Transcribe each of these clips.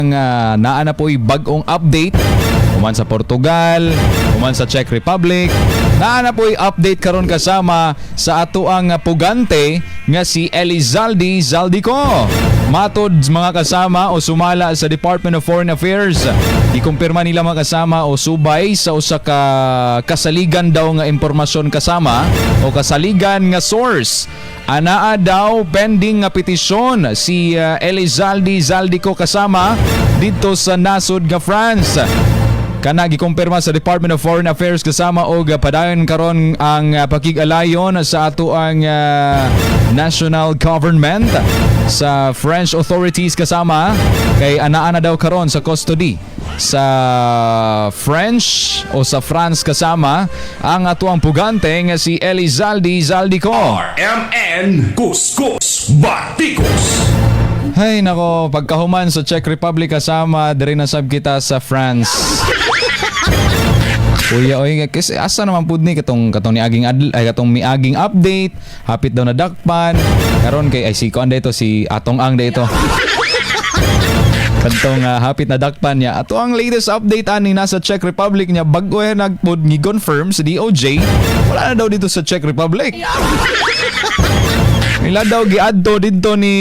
Nga naa na po'y bag-ong update human sa Portugal, human sa Czech Republic. Naa na po'y update karon, kasama, sa ato ang pugante nga si Elizaldy Zaldy Co. Matod, mga kasama, o sumala sa Department of Foreign Affairs, ikumpirma nila, mga kasama, o subay sa usa ka kasaligan daw nga impormasyon, kasama, o kasaligan nga source. Anaa daw pending nga petisyon si Elizaldy Zaldy Co, kasama, didto sa nasod nga France. Kana gikumpirma sa Department of Foreign Affairs, kasama, og padayon karon ang pakig-alayon sa ato ang national government sa French authorities, kasama, kay anaa na daw karon sa custody sa French o sa France, kasama, ang ato ang pugante nga si Elizaldy Zaldy Co. RMN Kuskus Batikos. Hay nako, pagkahuman sa Czech Republic, kasama, diri na sab kita sa France. Kuya, oy, kasi asa naman pud ni katong niaging adl ay katong miaging update, hapit daw nadakpan. Karon kay ay si kuan dito, si Atong Ang dito. Kadtong hapit na dakpan niya. Ato ang latest update ani nasa Czech Republic niya, bag-o nagpud ni confirm sa DOJ, wala na daw dito sa Czech Republic. Ila daw giadto didto ni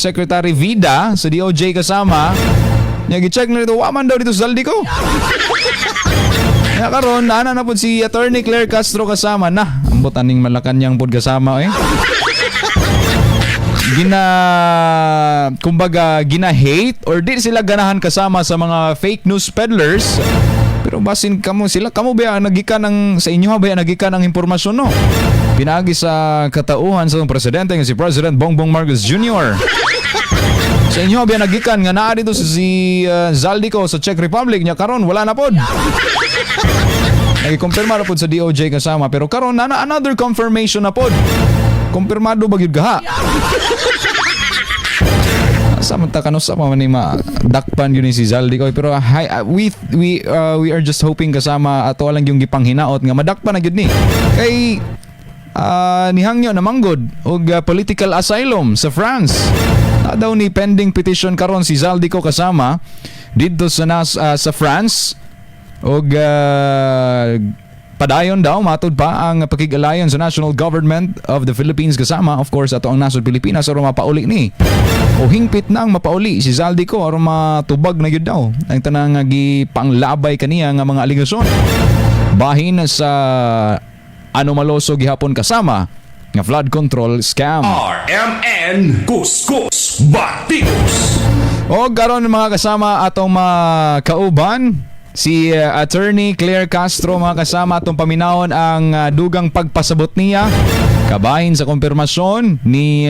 Secretary Vida sa DOJ, kasama. Nya gi-check na dito, wa man daw dito sa Zaldy Co. Nya karon ana na pud si Attorney Claire Castro, kasama, na. Ambot aning Malacanang pud, kasama, eh. Gina kumbaga gina-hate or di sila ganahan, kasama, sa mga fake news peddlers. Pero basin kamo sila, kamo ba nagikan ng sa inyo ba nagikan ang impormasyon, no? Pinaagi sa katauhan sa presidente nga si President Bongbong Marcos Jr. Sa inyo ba nagikan nga naa dito si Zaldy Co sa Czech Republic, nya karon wala na pod. Nagikumpirma na pod sa DOJ, kasama, pero karon na another confirmation na pod. Kumpirmado ba gyud gaha? Sa man ta kano sa pa man ni madakpan yun ni si Zaldy Co, pero hi, we are just hoping, kasama, ato lang yung gipanghinaot nga madakpan na gyud ni kay nihangyo na manggod og political asylum sa France. Na daw ni pending petition karon si Zaldy Co, kasama, didto sa France og padayon daw, matud pa, ang pakig-alayon sa national government of the Philippines, kasama, of course, ato ang nasod Pilipinas aron mapauli ni o hingpit nang mapauli si Zaldy Co aron matubag na gyud daw ang tanang nga gipanglabay kaniya nga mga aligasyon bahin sa anomaloso gihapon, kasama, nga flood control scam. RMN Kuskus Batikos. O karon, mga kasama, atong makauban si Attorney Claire Castro, mga kasama, atong paminawon ang dugang pagpasabot niya kabahin sa kumpirmasyon ni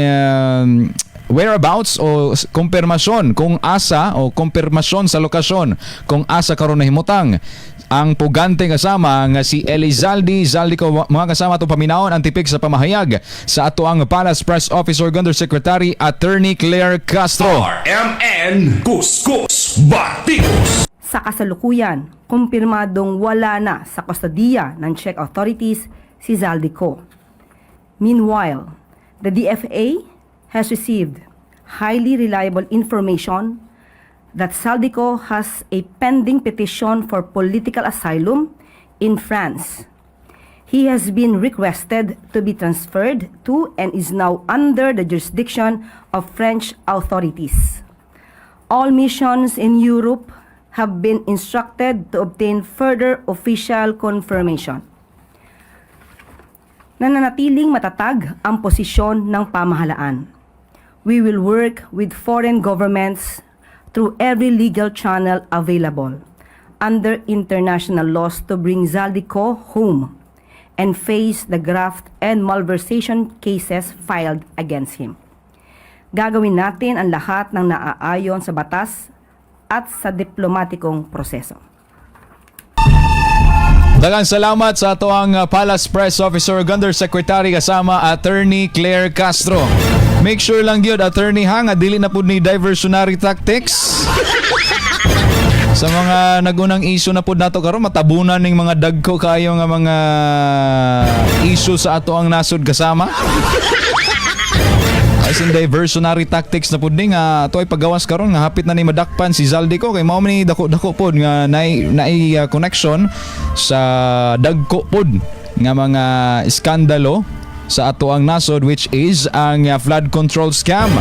whereabouts o kumpirmasyon kung asa o kumpirmasyon sa lokasyon kung asa karon nahimutang ang pugante, kasama, nga si Elizaldy Zaldy Co. Mga kasama, atong paminawon ang tipik sa pamahayag sa ato ang Palace Press Officer Undersecretary Attorney Claire Castro. RMN Kuskus Batikos. Sa kasalukuyan, kumpirmadong wala na sa kustodiya ng Czech authorities si Zaldy Co. Meanwhile, the DFA has received highly reliable information that Zaldy Co has a pending petition for political asylum in France. He has been requested to be transferred to and is now under the jurisdiction of French authorities. All missions in Europe have been instructed to obtain further official confirmation. Nananatiling matatag ang posisyon ng pamahalaan. We will work with foreign governments through every legal channel available under international laws to bring Zaldy Co home and face the graft and malversation cases filed against him. Gagawin natin ang lahat ng naaayon sa batas at sa diplomatikong proseso. Daghang salamat sa ato ang Palace Press Officer Undersecretary, kasama, Attorney Claire Castro. Make sure lang gyud, Attorney, ha, nga dili na pud ni diversionary tactics. Sa mga nagunang issue na pud nato karon, matabunan ning mga dagko kayo nga mga issue sa ato ang nasod, kasama. As in diversionary tactics na pud ni nga ato ay pagawas karon nga hapit na ni madakpan si Zaldy Co kay mao man ni dako-dako pod nga naay connection sa dagko pod nga mga iskandalo sa ato ang nasod, which is ang flood control scam.